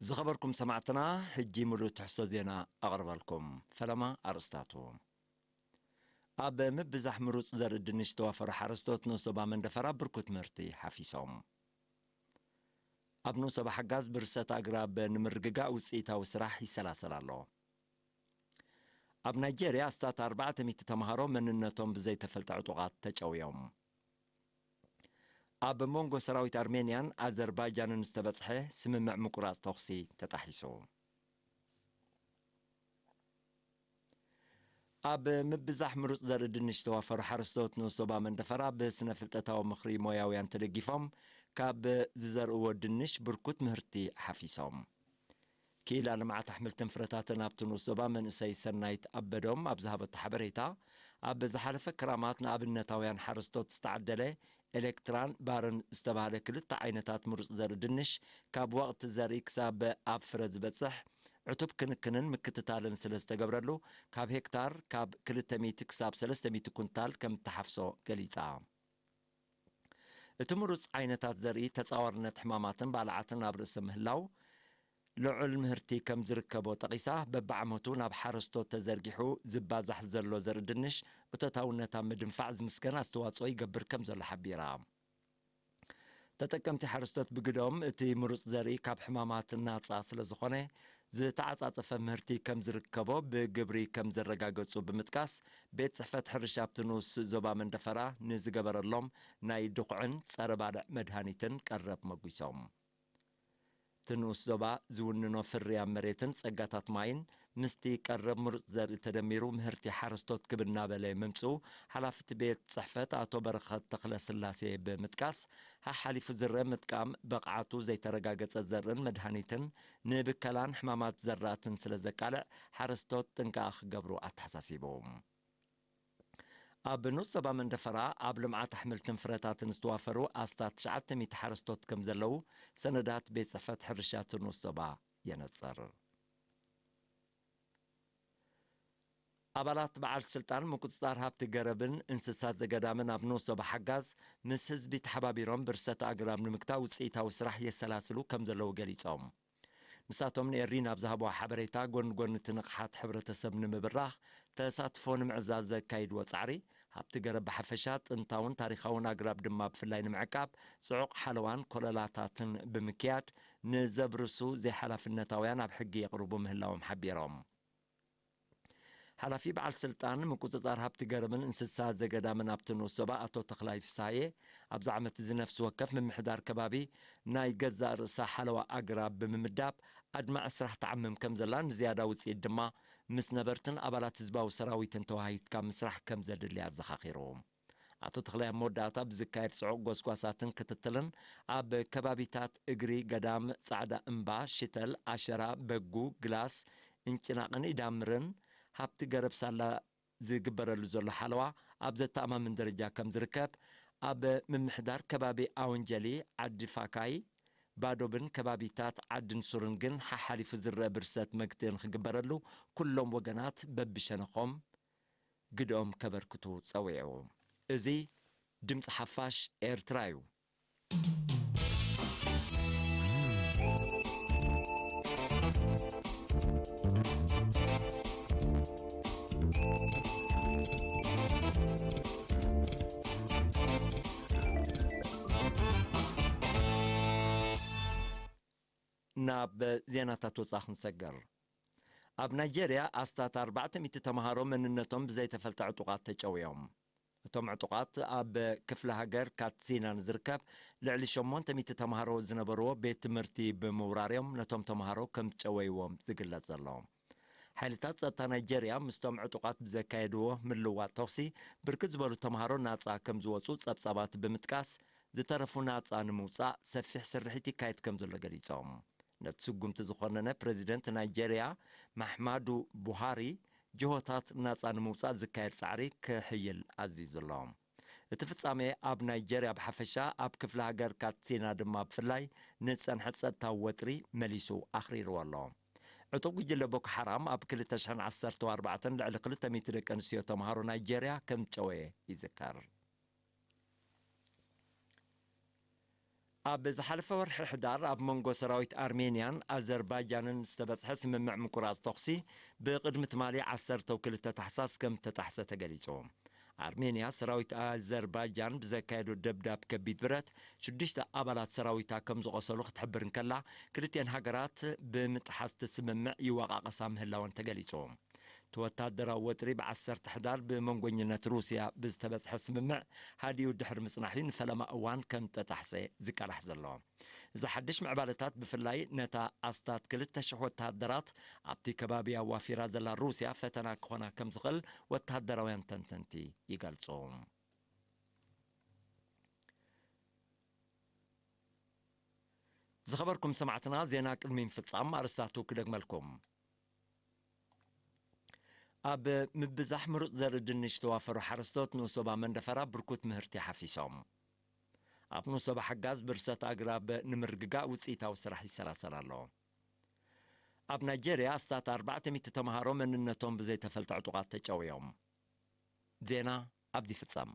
ዝኸበርኩም ሰማዕትና፣ ሕጂ ምሉእ ትሕዝቶ ዜና ኣቕርበልኩም። ፈለማ ኣርእስታቱ። ኣብ ምብዛሕ ምሩጽ ዘርኢ ድንሽ ዝተዋፈሩ ሓረስቶት ንኡስ ዞባ መንደፈራ ብርኩት ምህርቲ ሓፊሶም። ኣብ ንኡስ ዞባ ሓጋዝ ብርሰት ኣግራብ ንምርግጋእ ውጽኢታዊ ስራሕ ይሰላሰል ኣሎ። ኣብ ናይጄርያ ኣስታት ኣርባዕተ ሚእቲ ተምሃሮ መንነቶም ብዘይተፈልጠ ዕጡቓት ተጨውዮም። ኣብ መንጎ ሰራዊት ኣርሜንያን ኣዘርባይጃንን ዝተበጽሐ ስምምዕ ምቁራጽ ተኹሲ ተጣሒሱ። ኣብ ምብዛሕ ምሩጽ ዘርኢ ድንሽ ዝተዋፈሩ ሓረስቶት ንኡስ ዞባ መንደፈራ ብስነ ፍልጠታዊ ምኽሪ ሞያውያን ተደጊፎም ካብ ዝዘርእዎ ድንሽ ብርኩት ምህርቲ ሓፊሶም። ክኢላ ልምዓት ኣሕምልትን ፍረታትን ኣብቲ ንኡስ ዞባ መንእሰይ ሰናይት ኣበዶም ኣብ ዝሃበቶ ሓበሬታ፣ ኣብ ዝሓለፈ ክራማት ንኣብነታውያን ሓረስቶት ዝተዓደለ ኤሌክትራን ባርን ዝተባህለ ክልተ ዓይነታት ምሩጽ ዘርኢ ድንሽ ካብ ወቕቲ ዘርኢ ክሳብ ኣብ ፍረ ዝበጽሕ ዕቱብ ክንክንን ምክትታልን ስለ ዝተገብረሉ ካብ ሄክታር ካብ ክልተ ሚእቲ ክሳብ ሰለስተ ሚእቲ ኩንታል ከም እተሓፍሶ ገሊጻ። እቲ ምሩጽ ዓይነታት ዘርኢ ተጻዋርነት ሕማማትን ባልዓትን ኣብ ርእሲ ምህላው፣ ልዑል ምህርቲ ከም ዝርከቦ ጠቒሳ፣ በብዓመቱ ናብ ሓረስቶት ተዘርጊሑ ዝባዛሕ ዘሎ ዘርኢ ድንሽ እቶታውነት ኣብ ምድንፋዕ ዝምስገን ኣስተዋጽኦ ይገብር ከም ዘሎ ሓቢራ። ተጠቀምቲ ሓረስቶት ብግደኦም፣ እቲ ምሩጽ ዘርኢ ካብ ሕማማት ናጻ ስለ ዝኾነ፣ ዝተዓጻጸፈ ምህርቲ ከም ዝርከቦ ብግብሪ ከም ዘረጋገጹ ብምጥቃስ፣ ቤት ጽሕፈት ሕርሻ ኣብቲ ንኡስ ዞባ መንደፈራ ንዝገበረሎም ናይ ድኹዕን ጸረ ባልዕ መድሃኒትን ቀረብ መጒሶም። እቲ ንኡስ ዞባ ዝውንኖ ፍርያም መሬትን ጸጋታት ማይን ምስቲ ቀረብ ምሩጽ ዘርኢ ተደሚሩ ምህርቲ ሓረስቶት ክብ እናበለ ምምጽኡ ሓላፊ እቲ ቤት ጽሕፈት ኣቶ በረኸት ተኽለስላሴ ብምጥቃስ፣ ሓሓሊፉ ዝርአ ምጥቃም ብቕዓቱ ዘይተረጋገጸ ዘርእን መድሃኒትን ንብከላን ሕማማት ዘራእትን ስለ ዘቃልዕ ሓረስቶት ጥንቃቐ ክገብሩ ኣተሓሳሲቡ። ኣብ ንኡስ ዞባ መንደፈራ ኣብ ልምዓት ኣሕምልትን ፍረታትን ዝተዋፈሩ ኣስታት ትሽዓተ ሚእቲ ሓረስቶት ከም ዘለዉ ሰነዳት ቤት ጽሕፈት ሕርሻ እቲ ንኡስ ዞባ የነጽር። ኣባላት በዓል ስልጣን ምቁጽጻር ሃብቲ ገረብን እንስሳት ዘገዳምን ኣብ ንኡስ ዞባ ሓጋዝ ምስ ህዝቢ ተሓባቢሮም ብርሰት ኣግራብ ንምግታእ ውጽኢታዊ ስራሕ የሰላስሉ ከም ዘለዉ ገሊጾም። ንሳቶም ንኤሪ ናብ ዝሃብዋ ሓበሬታ፣ ጎኒ ጎኒ እቲ ንቕሓት ሕብረተሰብ ንምብራኽ፣ ተሳትፎ ንምዕዛዝ ዘካይድዎ ጻዕሪ፣ ሃብቲ ገረብ ብሓፈሻ፣ ጥንታውን ታሪኻውን ኣግራብ ድማ ብፍላይ ንምዕቃብ፣ ጽዑቕ ሓለዋን ኮለላታትን ብምክያድ፣ ንዘብርሱ ዘይሓላፍነታውያን ኣብ ሕጊ የቕርቡ ምህላዎም ሓቢሮም። ሓላፊ በዓል ስልጣን ምቁጽጻር ሃብቲ ገረብን እንስሳ ዘገዳምን ኣብቲ ንኡስ ዞባ ኣቶ ተኽላይ ፍስሃየ፣ ኣብዚ ዓመት እዚ ነፍሲ ወከፍ ምምሕዳር ከባቢ ናይ ገዛእ ርእሳ ሓለዋ ኣግራብ ብምምዳብ ኣድማዒ ስራሕ ትዓምም ከም ዘላን ንዝያዳ ውጽኢት ድማ ምስ ነበርትን ኣባላት ህዝባዊ ሰራዊትን ተወሃሂድካ ምስራሕ ከም ዘድሊ ኣዘኻኺሩ። ኣቶ ተኽላይ ኣብ መወዳእታ ብዝካየድ ጽዑቕ ጎስጓሳትን ክትትልን ኣብ ከባቢታት እግሪ ገዳም ጻዕዳ እምባ፣ ሽተል፣ ኣሸራ፣ በጉ፣ ግላስ፣ እንጭናቕን ኢዳምርን ሃብቲ ገረብ ሳላ ዝግበረሉ ዘሎ ሓለዋ ኣብ ዘተኣማምን ደረጃ ከም ዝርከብ፣ ኣብ ምምሕዳር ከባቢ ኣወንጀሊ፣ ዓዲ ፋካይ፣ ባዶብን ከባቢታት ዓዲ ንሱርን ግን ሓሓሊፉ ዝረአ ብርሰት መግትኢ ንኽግበረሉ ኩሎም ወገናት በብሸነኾም ግድኦም ከበርክቱ ጸዊዑ። እዚ ድምጺ ሓፋሽ ኤርትራ እዩ። ናብ ዜናታት ወጻኢ ክንሰገር። ኣብ ናይጄርያ ኣስታት ኣርባዕተ ሚእቲ ተምሃሮ መንነቶም ብዘይተፈልጠ ዕጡቓት ተጨውዮም። እቶም ዕጡቓት ኣብ ክፍለ ሃገር ካትሲና ንዝርከብ ልዕሊ ሸሞንተ ሚእቲ ተምሃሮ ዝነበርዎ ቤት ትምህርቲ ብምውራር እዮም ነቶም ተምሃሮ ከም ዝጨወይዎም ዝግለጽ ዘሎ። ሓይልታት ጸጥታ ናይጄርያ ምስቶም ዕጡቓት ብዘካየድዎ ምልዋጥ ተኹሲ ብርክት ዝበሉ ተምሃሮ ናጻ ከም ዝወጹ ጸብጻባት ብምጥቃስ፣ ዝተረፉ ናጻ ንምውጻእ ሰፊሕ ስርሒት ይካየድ ከም ዘሎ ገሊጾም። ነቲ ስጉምቲ ዝኾነነ ፕረዚደንት ናይጄርያ ማሕማዱ ቡሃሪ፣ ጅሆታት ናጻ ንምውጻእ ዝካየድ ጻዕሪ ክሕይል ኣዚዙ ኣሎ። እቲ ፍጻሜ ኣብ ናይጄርያ ብሓፈሻ፣ ኣብ ክፍለ ሃገር ካትሲና ድማ ብፍላይ ንጸንሐ ጸጥታዊ ወጥሪ መሊሱ ኣኽሪርዎ ኣሎ። ዕጡቕ ጉጅለ ቦኮ ሓራም ኣብ ክልተ ሽሕን ዓሰርተ ኣርባዕተን ልዕሊ ክልተ ሚእቲ ደቂ ኣንስትዮ ተምሃሮ ናይጄርያ ከም ዝጨወየ ይዝከር። ኣብ ዝሓለፈ ወርሒ ሕዳር ኣብ መንጎ ሰራዊት ኣርሜንያን ኣዘርባይጃንን ዝተበጽሐ ስምምዕ ምቁራጽ ተኹሲ ብቕድሚ ትማሊ ዓሰርተ ክልተ ታሕሳስ ከም ተጣሕሰ ተገሊጹ። ኣርሜንያ ሰራዊት ኣዘርባይጃን ብዘካየዶ ደብዳብ ከቢድ ብረት ሽዱሽተ ኣባላት ሰራዊታ ከም ዝቖሰሉ ክትሕብር እንከላ፣ ክልቲኤን ሃገራት ብምጥሓስ እቲ ስምምዕ ይወቓቐሳ ምህላወን ተገሊጹ። እቲ ወታደራዊ ወጥሪ ብዓሰርተ ሕዳር ብመንጎኝነት ሩስያ ብዝተበጽሐ ስምምዕ ሃዲኡ ድሕሪ ምጽናሕ'ዩ ንፈለማ እዋን ከም ተጣሕሰ ዝቃላሕ ዘሎ። እዚ ሓድሽ ምዕባለታት ብፍላይ ነታ ኣስታት ክልተ ሽሕ ወተሃደራት ኣብቲ ከባቢ ኣዋፊራ ዘላ ሩስያ ፈተና ክኾና ከም ዝኽእል ወተሃደራውያን ተንተንቲ ይገልጹ። ዝኸበርኩም ሰማዕትና፣ ዜና ቅድሚ ምፍጻም ኣርእስታቱ ክደግመልኩም። ኣብ ምብዛሕ ምሩጽ ዘርኢ ድንሽ ዝተዋፈሩ ሓረስቶት ንኡስ ዞባ መንደፈራ ብርኩት ምህርቲ ሓፊሶም። ኣብ ንኡስ ዞባ ሓጋዝ ብርሰት ኣግራብ ንምርግጋእ ውጽኢታዊ ስራሕ ይሰራሰር ኣሎ። ኣብ ናይጄርያ ኣስታት ኣርባዕተ ሚእቲ ተምሃሮ መንነቶም ብዘይተፈልጠ ዕጡቓት ተጨውዮም። ዜና ኣብዲ ፍጸም።